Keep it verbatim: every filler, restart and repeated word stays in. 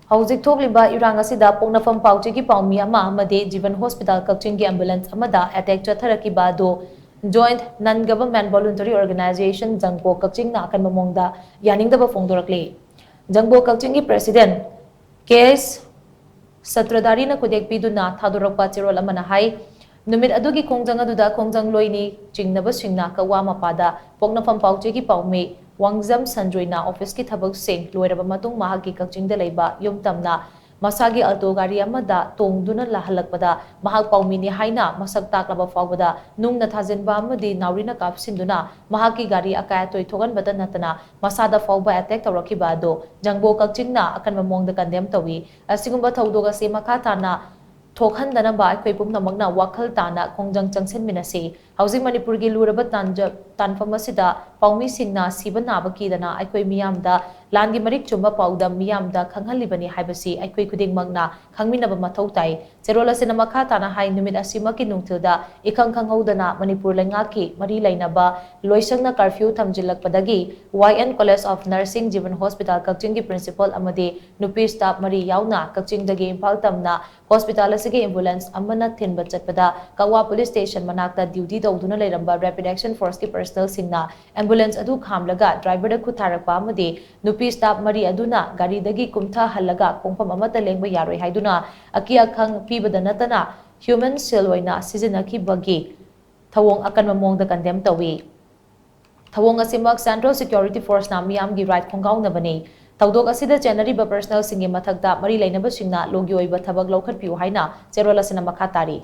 ꯍꯧꯖꯤꯛ ꯊꯣꯛꯂꯤꯕ ꯏꯔꯥꯡ ꯑꯁꯤꯗ ꯄꯣꯛꯅꯐꯝ ꯄꯥꯎꯆꯦꯒꯤ ꯄꯥꯎꯃꯤ ꯑꯃ ꯑꯃꯗꯤ ꯖꯤꯕꯟ ꯍꯣꯁꯄꯤꯇꯥꯜ ꯀꯛꯆꯤꯡꯒꯤ ꯑꯦꯝꯕꯨꯂꯦꯟꯁ ꯑꯃꯗ ꯑꯦꯇꯦꯛ ꯆꯠꯊꯔꯛꯈꯤꯕ ꯑꯗꯨ Joint Non Government Voluntary Organization ꯖꯪꯒꯣ ꯀꯛꯆꯤꯡꯅ ꯑꯀꯟꯕ ꯃꯑꯣꯡꯗ ꯌꯥꯅꯤꯡꯗꯕ ꯐꯣꯡꯗꯣꯔꯛꯂꯤ꯫ ꯖꯪꯒꯣ ꯀꯛꯆꯤꯡꯒꯤ ꯄ꯭ꯔꯦꯁꯤꯗꯦꯟ ꯀꯦ ꯑꯦꯁ ꯁꯇ꯭ꯔꯗꯥꯔꯤꯅ ꯈꯨꯗꯦꯛ ꯄꯤꯗꯨꯅ ꯊꯥꯗꯣꯔꯛꯄ ꯆꯦꯔꯣꯜ ꯑꯃꯅ ꯍꯥꯏ, ꯅꯨꯃꯤꯠ ꯑꯗꯨꯒꯤ ꯈꯣꯡꯖꯪ ꯑꯗꯨꯗ ꯈꯣꯡꯖꯪꯂꯣꯏꯅꯤ ꯆꯤꯡꯅꯕꯁꯤꯡꯅ ꯀꯛꯋꯥ ꯃꯄꯥꯗ ꯄꯣꯛꯅꯐꯝ ꯄꯥꯎꯆꯦꯒꯤ ꯄꯥꯎꯃꯤ ꯋꯥꯡꯖꯝ ꯁꯟꯖꯣꯏꯅ ꯑꯣꯐꯤꯁꯀꯤ ꯊꯕꯛꯁꯤꯡ ꯂꯣꯏꯔꯕ ꯃꯇꯨꯡ ꯃꯍꯥꯛꯀꯤ ꯀꯛꯆꯤꯡꯗ ꯂꯩꯕ ꯌꯨꯝ ꯇꯝꯅ ꯃꯁꯥꯒꯤ ꯑꯜꯇꯣ ꯒꯥꯔꯤ ꯑꯃꯗ ꯇꯣꯡꯗꯨꯅ ꯂꯥꯛꯍꯜꯂꯛꯄꯗ ꯃꯍꯥꯛ ꯄꯥꯎꯃꯤꯅꯤ ꯍꯥꯏꯅ ꯃꯁꯛ ꯇꯥꯛꯂꯕ ꯐꯥꯎꯕꯗ ꯅꯨꯡꯅ ꯊꯥꯖꯤꯟꯕ ꯑꯃꯗꯤ ꯅꯥꯎꯔꯤꯅ ꯀꯥꯞꯁꯤꯟꯗꯨꯅ ꯃꯍꯥꯛꯀꯤ ꯒꯥꯔꯤ ꯑꯀꯥꯏ ꯑꯇꯣꯏ ꯊꯣꯛꯍꯟꯕꯇ ꯅꯠꯇꯅ ꯃꯁꯥꯗ ꯐꯥꯎꯕ ꯑꯦꯇꯦꯛ ꯇꯧꯔꯛꯈꯤꯕ ꯑꯗꯨ ꯖꯪꯕꯣ ꯀꯛꯆꯤꯡꯅ ꯑꯀꯟꯕ ꯃꯑꯣꯡꯗ ꯀꯟꯗꯦꯝ ꯇꯧꯏ꯫ ꯑꯁꯤꯒꯨꯝꯕ ꯊꯧꯗꯣꯛ ꯑꯁꯤ ꯃꯈꯥ ꯇꯥꯅ ꯊꯣꯛꯍꯟꯗꯅꯕ ꯑꯩꯈꯣꯏ ꯄꯨꯝꯅꯃꯛꯅ ꯋꯥꯈꯜ ꯇꯥꯅ ꯈꯣꯡꯖꯪ ꯆꯪꯁꯤꯟꯃꯤꯟꯅꯁꯤ꯫ ꯍꯧꯖꯤꯛ ꯃꯅꯤꯄꯨꯔꯒꯤ ꯂꯨꯔꯕ ꯇꯥꯟꯖ-, ꯇꯥꯟꯐꯝ ꯑꯁꯤꯗ ꯄꯥꯎꯃꯤꯁꯤꯡꯅ ꯁꯤꯕ ꯅꯥꯕ ꯀꯤꯗꯅ ꯑꯩꯈꯣꯏ ꯃꯤꯌꯥꯝꯗ ꯂꯥꯟꯒꯤ ꯃꯔꯤꯛ ꯆꯨꯝꯕ ꯄꯥꯎꯗꯝ ꯃꯤꯌꯥꯝꯗ ꯈꯪꯍꯜꯂꯤꯕꯅꯤ ꯍꯥꯏꯕꯁꯤ ꯑꯩꯈꯣꯏ ꯈꯨꯗꯤꯡꯃꯛꯅ ꯈꯪꯃꯤꯟꯅꯕ ꯃꯊꯧ ꯇꯥꯏ꯫ ꯆꯦꯔꯣꯜ ꯑꯁꯤꯅ ꯃꯈꯥ ꯇꯥꯅ ꯍꯥꯏ, ꯅꯨꯃꯤꯠ ꯑꯁꯤꯃꯛꯀꯤ ꯅꯨꯡꯊꯤꯜꯗ ꯏꯈꯪ ꯈꯪꯍꯧꯗꯅ ꯃꯅꯤꯄꯨꯔ ꯂꯩꯉꯥꯛꯀꯤ ꯃꯔꯤ ꯂꯩꯅꯕ ꯂꯣꯏꯁꯪꯅ ꯀꯔꯐ꯭ꯌꯨ ꯊꯝꯖꯤꯜꯂꯛꯄꯗꯒꯤ Y N College of Nursing Jeevan hospital ꯀꯛꯆꯤꯡꯒꯤ ꯄ꯭ꯔꯤꯟꯁꯤꯄꯥꯜ ꯑꯃꯗꯤ ꯅꯨꯄꯤ ꯁ꯭ꯇꯥꯐ ꯃꯔꯤ ꯌꯥꯎꯅ ꯀꯛꯆꯤꯡꯗꯒꯤ ꯏꯝꯐꯥꯜ ꯇꯝꯅ ꯍꯣꯁꯄꯤꯇꯥꯜ ꯑꯁꯤꯒꯤ ꯑꯦꯝꯕꯨꯂꯦꯟꯁ ꯑꯃꯅ ꯊꯤꯟꯕ ꯆꯠꯄꯗ ꯀꯛꯋꯥ ꯄꯨꯂꯤꯁ ꯁ꯭ꯇꯦꯁꯟ ꯃꯅꯥꯛꯇ ꯗ꯭ꯌꯨꯇꯤ ꯇꯧꯗꯨꯅ ꯂꯩꯔꯝꯕ ꯔꯦꯄꯤꯗ ꯑꯦꯛꯁꯟ ꯐꯣꯔꯁꯀꯤ ꯄꯔꯁꯅꯦꯜꯁꯤꯡꯅ ꯑꯦꯝꯕꯨꯂꯦꯟꯁ ꯑꯗꯨ ꯈꯥꯝꯂꯒ ꯗ꯭ꯔꯥꯏꯚꯔꯗ ꯈꯨꯠ ꯊꯥꯔꯛꯄ ꯑꯃꯗꯤ ꯅꯨꯄꯤ ꯁ꯭ꯇꯥꯐ ꯃꯔꯤ ꯑꯗꯨꯅ ꯒꯥꯔꯤꯗꯒꯤ ꯀꯨꯝꯊꯍꯜꯂꯒ ꯈꯣꯡꯐꯝ ꯑꯃꯠꯇ ꯂꯦꯡꯕ ꯌꯥꯔꯣꯏ ꯍꯥꯏꯗꯨꯅ ꯑꯀꯤ ꯑꯈꯪ ꯄꯤꯕꯗ ꯅꯠꯇꯅ ꯍ꯭ꯌꯨꯃꯦꯟ ꯁꯤꯜ ꯑꯣꯏꯅ ꯁꯤꯖꯤꯟꯅꯈꯤꯕꯒꯤ ꯊꯧꯑꯣꯡ ꯑꯀꯟꯕ ꯃꯑꯣꯡꯗ ꯀꯟꯗꯦꯝ ꯇꯧꯏ꯫ ꯊꯧꯑꯣꯡ ꯑꯁꯤꯃꯛ ꯁꯦꯟꯇ꯭ꯔꯦꯜ ꯁꯦꯀ꯭ꯌꯨꯔꯤꯇꯤ ꯐꯣꯔꯁꯅ ꯃꯤꯌꯥꯝꯒꯤ ꯔꯥꯏꯠ ꯈꯣꯡꯒꯥꯎꯅꯕꯅꯤ꯫ ꯊꯧꯗꯣꯛ ꯑꯁꯤꯗ ꯆꯦꯟꯅꯔꯤꯕ ꯄꯔꯁꯅꯦꯜꯁꯤꯡꯒꯤ ꯃꯊꯛꯇ ꯃꯔꯤ ꯂꯩꯅꯕꯁꯤꯡꯅ ꯂꯣꯒꯤ ꯑꯣꯏꯕ ꯊꯕꯛ ꯂꯧꯈꯠꯄꯤꯌꯨ ꯍꯥꯏꯅ ꯆꯦꯔꯣꯜ ꯑꯁꯤꯅ ꯃꯈꯥ ꯇꯥꯔꯤ꯫